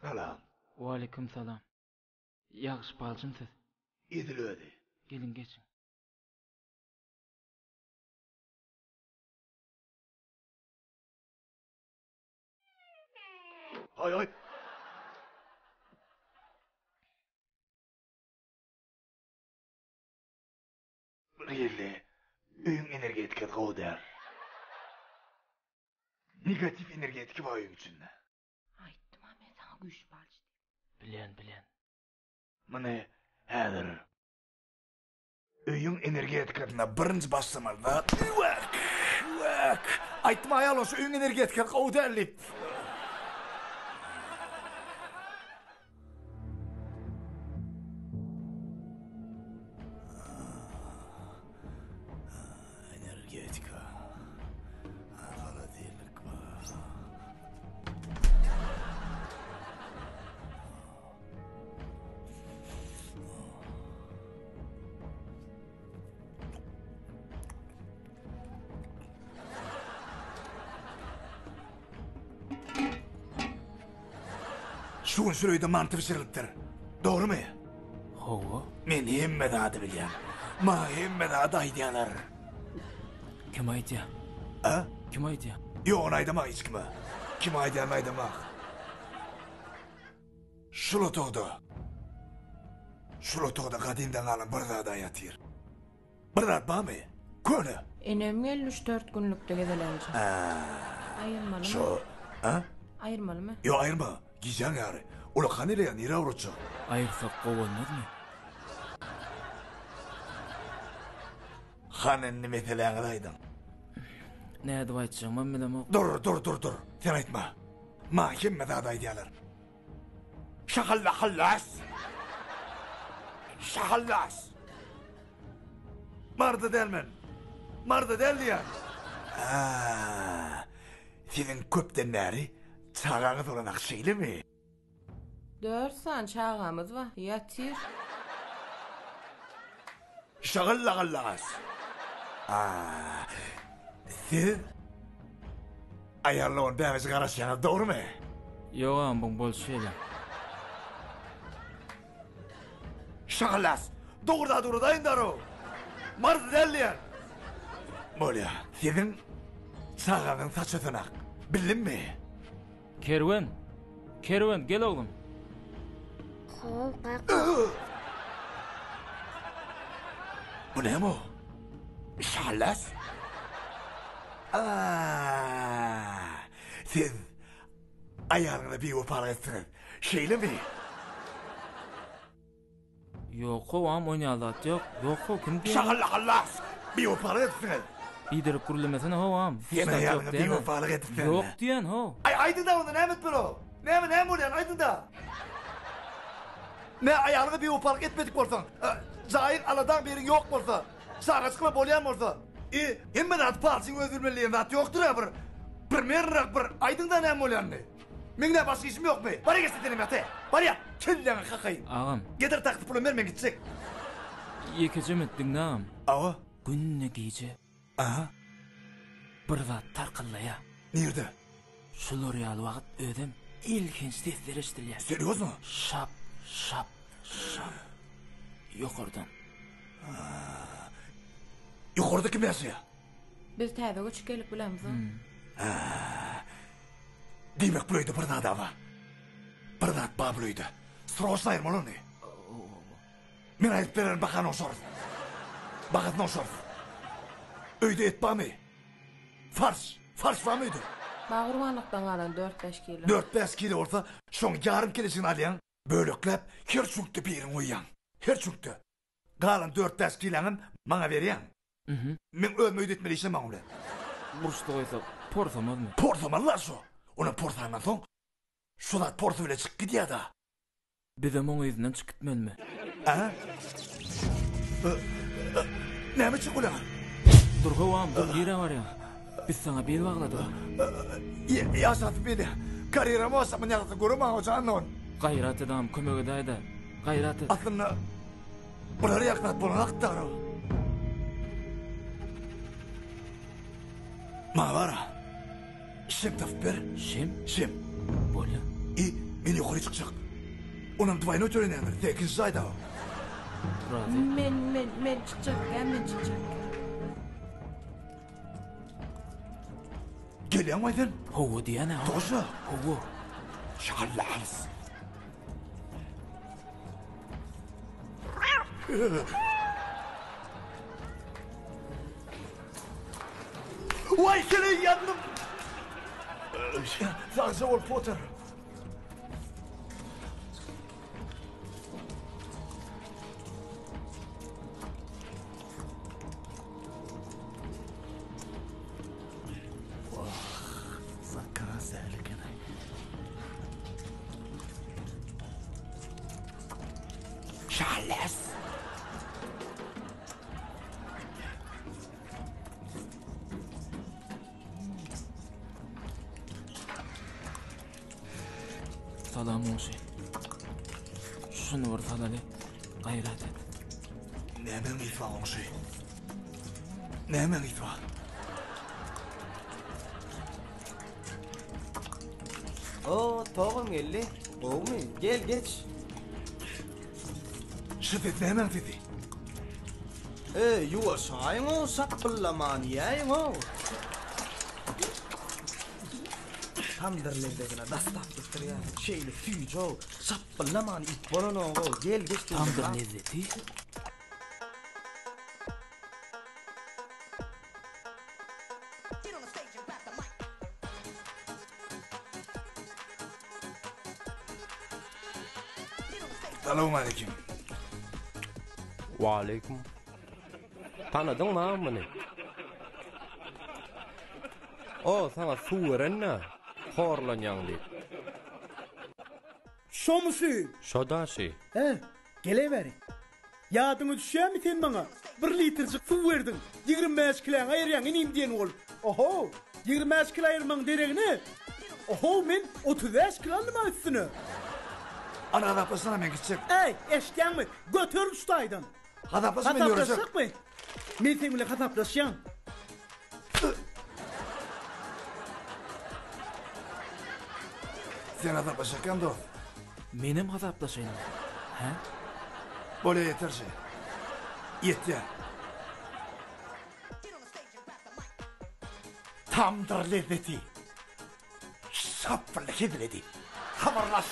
Salam. Waleýkim salam. Ýagşy palçym siz. Edil özi. Geliň geçiň. Aý aý. Bir ýerde öýüň energetikasy gowy däl. Negatiw energetika bar öýüň içinde. Aýtdym-a men saňa güýçli palçy diýip. Bilýän, bilýän. Muny häzir öýüň energetikasyna birinji başlamaly zat. Üwek! Üwek! Aýtdym aýal şu öýüň energetikasy gowy däl diýip. Energetika. Holodilnik bar. Şu gün şul öýde manty bişirilipdir. Dogrumy? Hawa. Men hemme zady bilýän. Maňa hemme zady aýdýarlar. Kim aýdýar? A? Kim aýdýar? Ýok, ony aýdamak hiç kime. Kim aýdýanyny aýdamak. Şul otagda. Şul otagda gadymdan galan bir zad-a ýatyr. Bir zat barmy? Köne. Enem geldi üç-dört günlükde gezelenje. Aýyrmalymy? Şo, a? Aýyrmalymy? Ýok, aýyrma. Gijäň ýary. Ulakan ele nirä ugratjak? Aýyrsak gowy bolmazmy? Hany indi meseläňizi aýdyň. Nädip aýtjagymam bilemok. Dur, dur, dur, dur. Sen aýtma. Maňa hemme zady aýdýarlar. Şahallahallas! Şahallas! Marda däl men. Marda däl diýýän. Siziň köpden bäri çagaňyz bolanok şeýlemi? Dört sany çagamyz bar. Ýatyr. Şahallahallas! Siz Aýalyna on bäbejik garaşýaňyz dogrymy? Ýok agam buň bolşy şeýle. Şahalas! Dogry zat ugradaýyn darow! Marzy däl diýýän! Bolýa. Siziň çagaňyzyň saçy ösenak. Bildimmi? Kerwen! Kerwen, gel oglum! How, kaka. Bu näme o? Şahalas! Aa, siz aýalyňyza biwepalyk etdiňiz, şeýlemi? Ýok how agam oýnaýan zat ýok. Ýok how kim diýýär? Şahallahallas! Biwepalyk edipsiňiz. Biderek gürlemesene how agam. Hiç Sen zat ýok aýalyňa diýene. biwepalyk edipsiň. Ýok diýen how. Aý aýdyňda onda näme etmeli o? Näme näme bolýan aýdyňda. Nä aýalyňa biwepalyk etmedik bolsaň, jaýyň aladaň biriň ýok bolsa, çagajykla bolýan bolsa, i hemme zady palçyň özi bilmeli diýen zat ýokdur-a bir primernyrak bir aýdyňda näme bolýanyny. Meň nä başga işim ýokmy? Bar geçde senem ýat-e. Bar ýat. Kelläňe kakaýyn. Agam. Getir taksy puluny ber men gitjek. Ýekeje minut diňle agam. Awa. Günde gije. Aha. Bir zat tarkyllaýa. Nirde? Şular ýaly wagt özem elhenç sesler eşidilýär. Serýozno? Şap, şap, şap. Ýokardan. Ýokarda kim ýaşaýar? Biz täze göçüp gelip bilemzok. Diýmek bu öýde bir zat bar. Bir zat bar bu öýde. Sroçno aýyrmaly ony. Men aýdyp bererin bahany oşarys. Bahasyny oşarys. Öýde et barmy? Farş. Farş barmy öýde? Bar gurbanlykdan galan dört-bäş kilo. Dört-bäş kilo bolsa şoň ýarym kileçigini alýaň, bölekläp her çüňkde birini goýýaň. Her çüňkde. Galan dört-bäş kiläňem maňa berýäň. Meň özüm öýde etmeli işem maňa bilen. Burçda goýsak porsamazmy? Porsamalylar şo. Onam porsandan soň şo zat porsy bile çykyp gidýär-da. Bizem oň yzyndan çykyp gitmelimi? A? Näme üçin gulaň? Dur howam, dur nirä barýaň? Biz saňa bil bagladyk. Ýaşasyn meni. Karýeram başlap ýaňasy göremän hoja Annawan. Gaýrat et agam, kömek edäý-dä. Gaýrat et. Aslynda bular ýaly zat bolanakdy ara. Maňa bar-a. Şem tapyp ber. Şem? Şem. Bolýa. I. Men ýokary çykjak. Onam dwaýnoý tölenýändir, sekizinji jaýda o. Razy. Men, men, men çykjak, men çykjak. Gelýäňmi sen? Hawa diýýän-ä. Toşa. Hawa. Şallas. Waý seni ýandym. Sagja bol Potter. Zakaz eken. Şallas. Salam goňşy. Şuny bir salaly. Gaýrat et. Nämäň ysy bar goňşy? Nämäň ysy bar? O, togam geldi. Gowumy? Gel, geç. Şu ses nämäň sesi? E, ýuwaşaýyň-ow, şapbyllaman iýäýiň-ow. Tamdyr lezzetine dastap getirýär. Şeýle süýji-ow, şapbyllaman iýip bolanok-ow. Gel, geç Tamdyr lezzeti? Salowmaleýkim. Waleýkim. Tanadyňmy a muny? O saňa suw beren-dä, horlanýaň diýip. Şomy şu? Şo daşy. Hä, geleweri. Ýadyňa düşýärmi sen maňa bir litrjik suw berdiň, 25 kiläňi aýyrýaň inim diýen bolup. Oho, 25 kilo aýyrmagyň deregine, oho men 35 kilo aldym-a üstüne. Ana hasaplaşsana men gitjek. Äý, eşitýäňmi? Göter şu taýdan. Hasaplaşma men ýörejek. Hasaplaşjakmy? Men seň bilen hasaplaşýan. Sen hasaplaşjakam dost. Menem hasaplaşaýynmy? Hä? Bolýa ýeterje. Ýetýär. Tamdyr lezzeti. Şapbyrly hezil edip. Habarlaş.